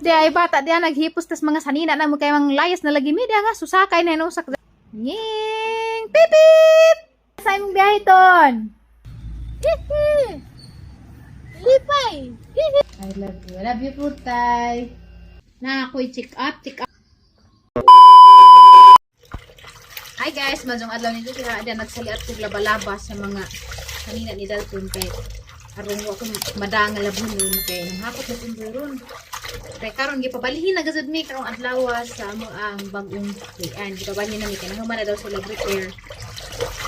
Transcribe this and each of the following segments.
Di ay bata diya naghipos tas mga sanina na mo kay mang layas na lagi mi diya nga susakay na inusak. Ying! Pipip! Sa imong biyahe ton. Hihi! Lipay! Hihi! I love you. I love you, Purtay. Na ako'y check up, check up. Hi guys, majong adlaw nito kaya ada nagsaliat kog laba-laba sa mga kanina ni Dalton kay aron wa ko madanga labunon kay nanghapot na kumburon. Kay karon gipabalihin na gazud mi karong adlaw sa amo ang bagong kuan. Gipabalhin na mi kay nahuman na daw sila repair.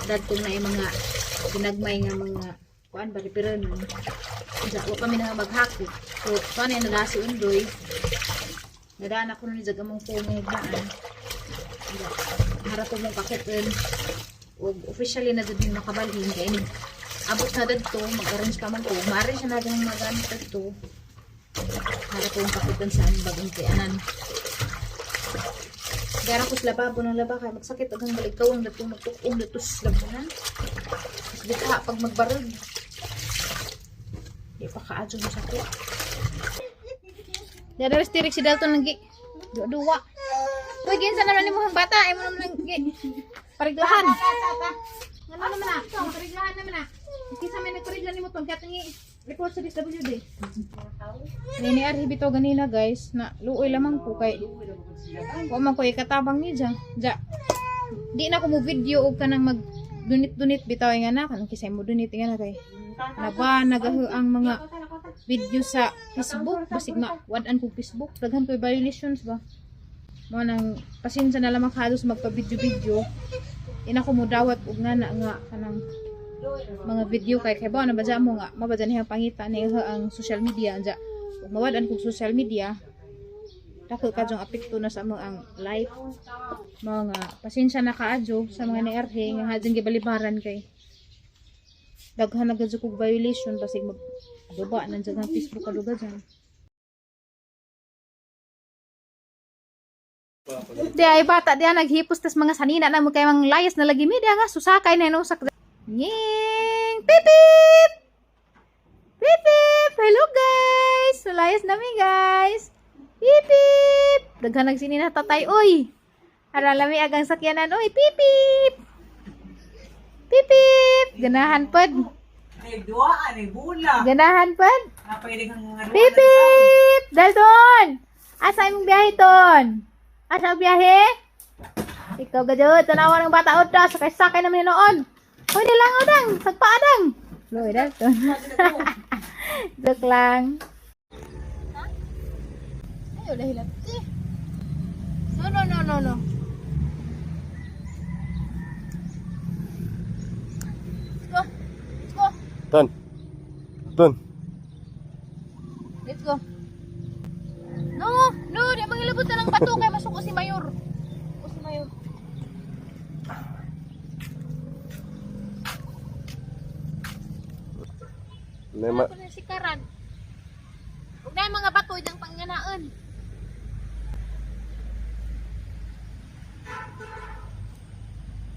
Dadtong na yung mga ginagmay nga mga kuan ba repair nun. Unsa wa pa mi na maghakot. So kuan na nada si Undoy. Nadaan ako nun jag among phone nga higdaan. Harap ko mong pakitin. Ug officially na jud mi makabalhin kay ini abot na dadto mag-arrange pa man ko. Ma-arrange na natin ang mga gamit dadto. Harap ko mong pakitin sa among bagong tianan. Gara ko sa lababo ng laba kay magsakit agang baligkawang dadto magtukong dadto sa labunan. Mas bigha pag magbarog. Di pa kaadyo mo sakit. Dara tirik si Dalton lagi. Duwa. Uy, ginsa naman ni mo ang bata, ay mo naman ang pariglahan. Ano naman na? Pariglahan naman na. Kisa may nagparigla nimo tong katingi report sa DSWD. Nini arhi bitaw ganina guys na luoy lamang ko kay wa man ko ikatabang ni ja. Ja. Di na ko mo video og kanang mag dunit-dunit bitaw nga na kanang kisay mo dunit nga na kay naba nagahu ang mga video sa Facebook basig ma wad-an kog Facebook daghan ko'y violations ba mo nang pasensya na lamang halos magpa-video-video ina ko mo dawat og nga na nga kanang mga video kay kay ba na badya mo nga mabadya niya pangita niya ang social media anja ug mawad-an kog social media dako kadyong apekto na sa among ang life mga pasensya na kaadyo sa mga niarhe nga hadjang gibalibaran kay daghan na gadyo kog violation basig mag duba nandiyan ang Facebook kaduga dyan. Di ay bata diya naghipos tas mga sanina na mo kay mang layas na lagi mi diya nga susakay na inusak. Ying! Pipip! Pipip! Hello guys! Layas na mi guys. Pipip! Daghan nagsini na tatay oy. Ara lami agang sakyanan oy. Pipip! Pipip! Ganahan pod. Ay, duaan, ay bula. Ganahan pod. Napailig ang mga Pipip! Dalton! Asa imong biyahe ton? Asa ang biyahe? Ikaw gadyo, tanawa ng bata o sakay-sakay naman noon. Hoy, nilang udang, sagpaadang. Loy, Dalton. Joke lang. Ay, wala hilap. No, no, no, no, no. Let's go. Let's go. Ton. Ton. Let's go. No, no, di mangilabot na ng bato kay masuko si Mayor. Suko si Mayor. Nema. Ako na si Karan. Huwag na yung mga bato diyang pangganaan.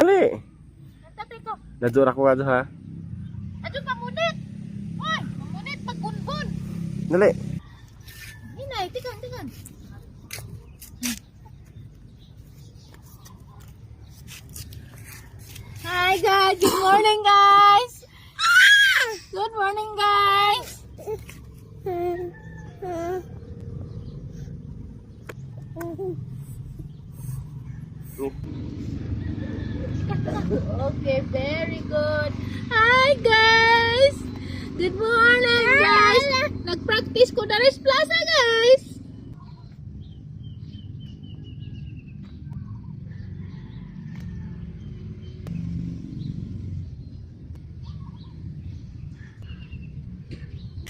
Ali. Tatay ko. Nadura ko nga ha. Adyo pamunit. Hoy, pamunit paggunbon. Dali. Hinay, tikan, tikan. Hi guys, good morning guys. Good morning guys. Okay, very good. Hi guys. Good morning guys. Nag-practice ko Daris Plaza guys.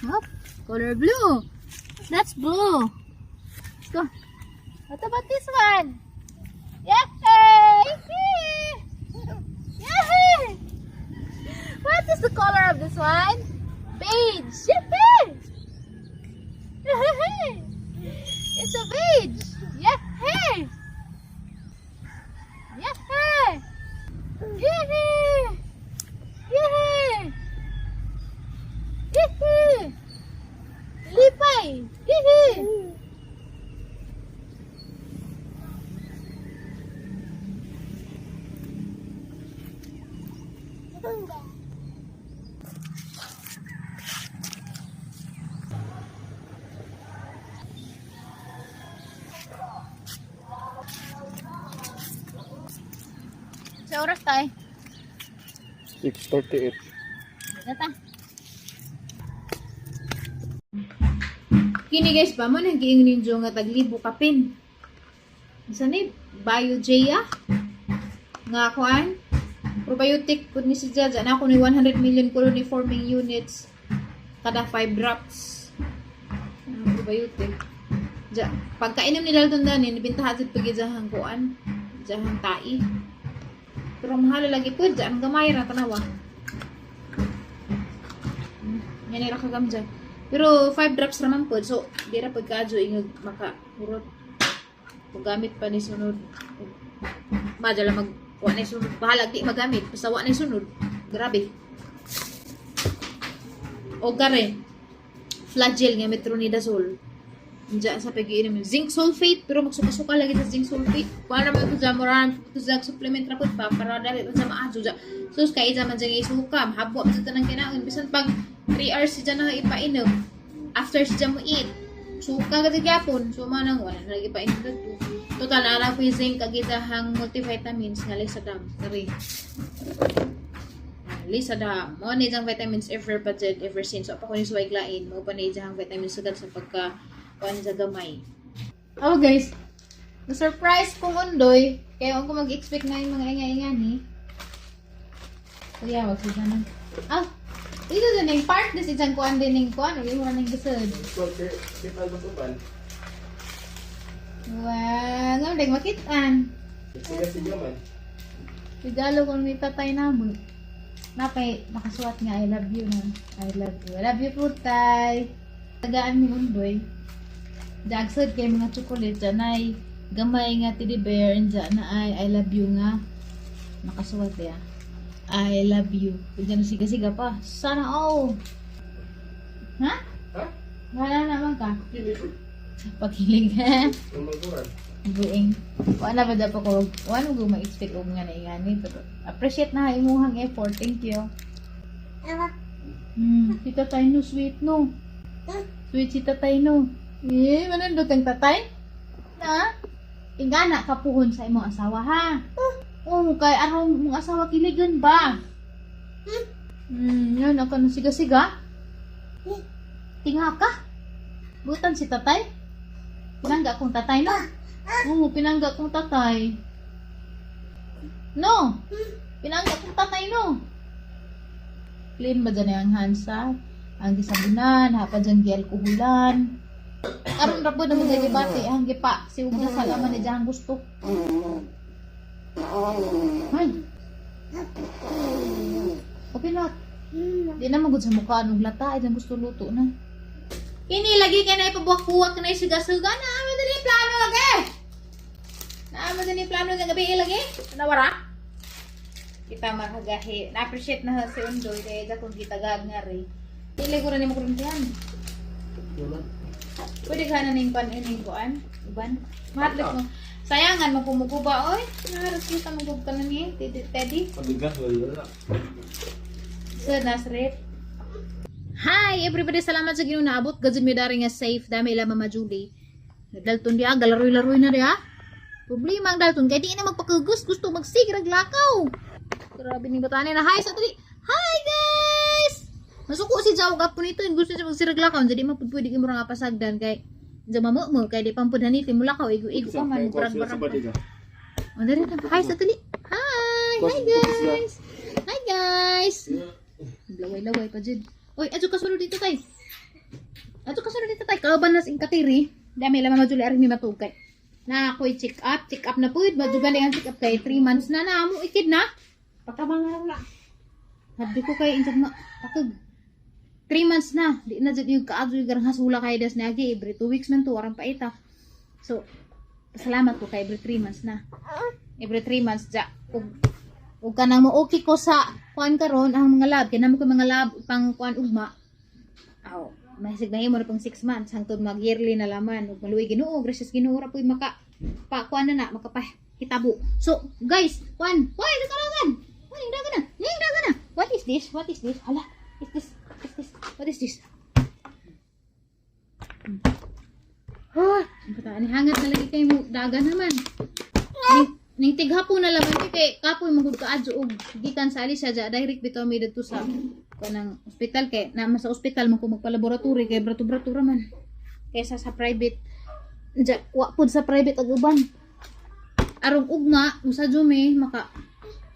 Up, color blue. That's blue. Let's go. What about this one? Yay! Yay! What is the color of this one? Beige. Yay! It's a beige. Yay! Yay! Yay! Yay! Yay! Lipay! Yay! Sa oras tayo. 6:38. Tata. Kini guys ba mo nang giingon ninyo nga taglibo kapin. Sa ni Biogea nga kuan probiotic pud ni si Jaja na ako ni 100 million colony forming units kada 5 drops. Ah, probiotic. Ja, pagkainom ni Dalton dani nibintahan jud pag jahang kuan, jahang tai. Pero mahal lagi pud ang gamay ra tanawa. Yan ra kagamja. Pero 5 drops ra man pod. So, di ra pud kaadyo ingog maka hurot. Magamit pa ni sunod. Madala mag wa na sunod. Bahala di magamit. Basta wa na sunod. Grabe. O gare. Flagyl nga metronidazole. Diyan sa pag-iinom yung zinc sulfate, pero magsuka-suka lagi sa zinc sulfate. Kuha naman ito dyan, mura ito dyan, supplement ra pud pa, para dali ito sa maadyo dyan. Sus, kaya dyan man dyan isuka, mahabwa man dyan ng kinaon. Bisan pag 3 hours siya na ipainom, after siya mo eat, suka ka gyapon. So, manang wala na lagi ipainom dito. Total, na ko yung zinc, kagitahang multivitamins nga Lisadam. Tari. Lisadam. Mo ni diyang vitamins ever budget, ever since. So, pa ko ni suway lain. Mo pa ni diyang vitamins sagad sa pagka kuan sa gamay. Oh guys, na-surprise kong undoy. Kaya ako mag-expect na yung mga inga-inga ni. Kuya, wag siya nang. Ah, ito din yung part this isang kuan din yung kuan. Uli mo na yung gisod. Wow, ngam dek makitaan. Siga-siga man. Regalo ko ni tatay namo. Napay, nakasuwat nga, I love you na. I love you. I love you po, tay. Tagaan ni Undoy. Dagsad kay mga chocolate dyan ay gamay nga teddy bear and dyan na ay I love you nga. Nakasuwat ya. I love you. Diyan siga-siga pa. Sana all. Ha? Ha? Wala naman ka. Kilig. Pakilig. Ang magkuhan. Buing. Wala ba dapat ko? Wala mo ma-expect og nga na ingani pero appreciate na imuhang effort. Thank you. Si tatay no sweet no. Sweet si tatay no. Eh, manandot ang tatay? Na? Ingana ka puhon sa imong asawa ha. Oh, kay arong mong asawa kiligon ba? Yun ako nang siga-siga. Tinga ka. Butan si tatay. Pinangga kong tatay no. Oo, pinangga kong tatay. No! Pinangga kong tatay, no! Clean ba dyan ang hansa? Ang gisabunan, hapa dyan gialkoholan. Aron ra po naman dyan gibati, ang gipa. Siwag na sa laman ni dyan gusto. Ay! Okay na. Di na magod sa mukha anong lata, ay dyan gusto luto na. Kini lagi kay na ipabuwak-buwak na isiga-suga na amo din yung plano lagi. Na amo din yung plano nga gabi lagi. Nawara. Kita makagahi. Na-appreciate na si Undoy kaya da kung kita gag nga rin. Dili ko rin mo kuruntihan. Pwede ka na ning pan ining kuan, uban. Mahatlik mo. Sayangan mo kumukuba oy. Naharos kita magug ka na ni Teddy. Teddy. Pabigas, wala. So, Nasret. Hi everybody, salamat sa Ginoo naabot gajud mi dari nga safe dami ila Mama Julie. Dalton diha galaroy-laroy na diha. Problema ang Dalton kay di na magpakugos, gusto magsigrag lakaw. Grabe ning batane na hi sa dali. Hi guys. Masuko si Jaw gapon ito, gusto siya magsirag lakaw, jadi man pud pwede kay mura nga pasagdan kay Diyan mo kay di pampud haniti mo lakaw igo-igo pa man barang barang. Oh, dali na. Hi sa dali. Hi. Hi guys. Hi guys. Laway-laway pa jud. Oy, adyo ka sulod dito tay. Adyo ka sulod dito tay. Kauban na sa katiri. Dami lang Mama Julie aring mi matugay. Na ako'y check up, check up na pud. Madugan ang check up kay 3 months na na amo ikid na. Patabang nga wala. Sabi ko kay insag na pakag 3 months na. Di na jud yung kaadyo yung garang hasula kay das nagi every 2 weeks man to warang paita. So, pasalamat ko kay every 3 months na. Every 3 months ja. Ug kanang mo okay ko sa kuan karon ang mga lab kay namo ko mga lab pang kuan ugma. Aw, mahisig na mo na pang 6 months hangtod mag yearly na laman ug maluoy Ginoo, gracious Ginoo ra puy maka pa kuan na na makapa hitabo. So, guys, kuan, kuan karagan. Kuan dagan na. Ning dagan na. What is this? What is this? Hala, is this? Is this? What is this? Ah, ang bataan ni hangat na lagi kay mo dagan naman. Ning Ning tighapon na lang mi kay kapoy magud kaadyo og gikan sa Alicia ja direct bitaw mi didto sa kanang ospital kay na sa ospital man ko magpa-laboratory kay brato-brato ra man kaysa sa private. Ja wa pud sa private ag uban. Arong ugma usa jud mi maka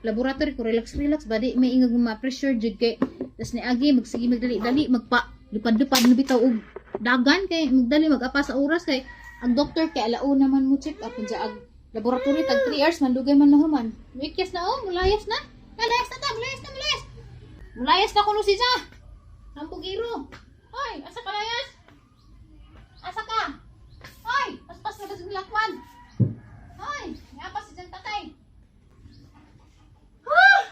laboratory ko, relax relax ba, di may ingag ma pressure jud kay tas ni agi magsige magdali dali magpa lupad-lupad na bitaw og dagan kay magdali mag-apa sa oras kay ang doktor kay alauna man mo check up unsa ag laboratory, tag 3 hours man dugay man mahuman. Muikyas na oh, mulayas na. Nalayas na ta, mulayas na, mulayas. Mulayas na kuno siya. Ang pugiro. Hoy, asa ka layas? Asa ka? Hoy, paspas na ba sa lakwan? Hoy, nga pa si dyan tatay. Ah!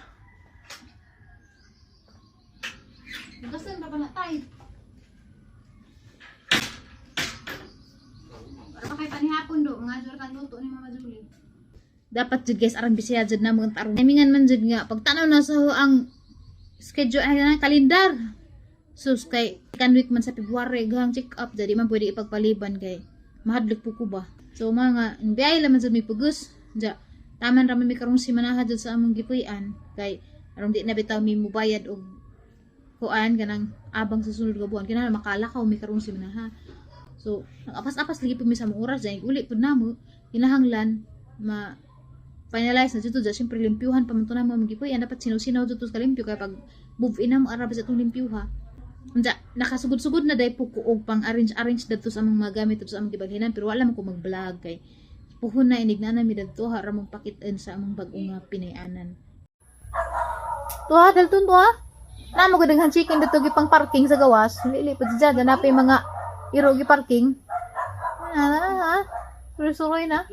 Hugasan ra ba na tay? Para pa kay panihapon do, mga jur kang luto ni Mama Julie. Dapat jud guys, aron bisaya jud na mga tarong. Timingan man jud nga pagtanaw na sa ang schedule ay na kalendar. Sus kay kan week man sa February gahang check up, jadi man pwede ipagpaliban kay mahadlok po ko ba. So mga biyay laman jud mi pugos. Ja taman ra man mi karong simanaha jud sa among gipuy-an kay aron di na bitaw mi mubayad og kuan kanang abang sa sunod nga buwan, kinahanglan makalakaw mi karong simanaha. So, nag-apas-apas lagi po mi sa among oras dahil uli po namo, kinahanglan ma finalize na dito dyan. Siyempre, limpyuhan pa man to namo among gipuy-an. Dapat sinaw-sinaw dito sa limpyo kaya pag move in na mo ara ba sa itong limpyuha. Unja, nakasugod-sugod na dahil po ko og pang arrange-arrange dito sa among mga gamit dito sa among gibalhinan, pero wala man ko mag-vlog kay puhon na inig na nami dadto ha ramong pakitin sa among bag-o nga pinayanan. Tuha, dalton tuha. Namo ko daghan chicken dito gipang parking sa gawas. Lili pa dyan, hanapin mga iro gi parking. Ah, ah, suroy na.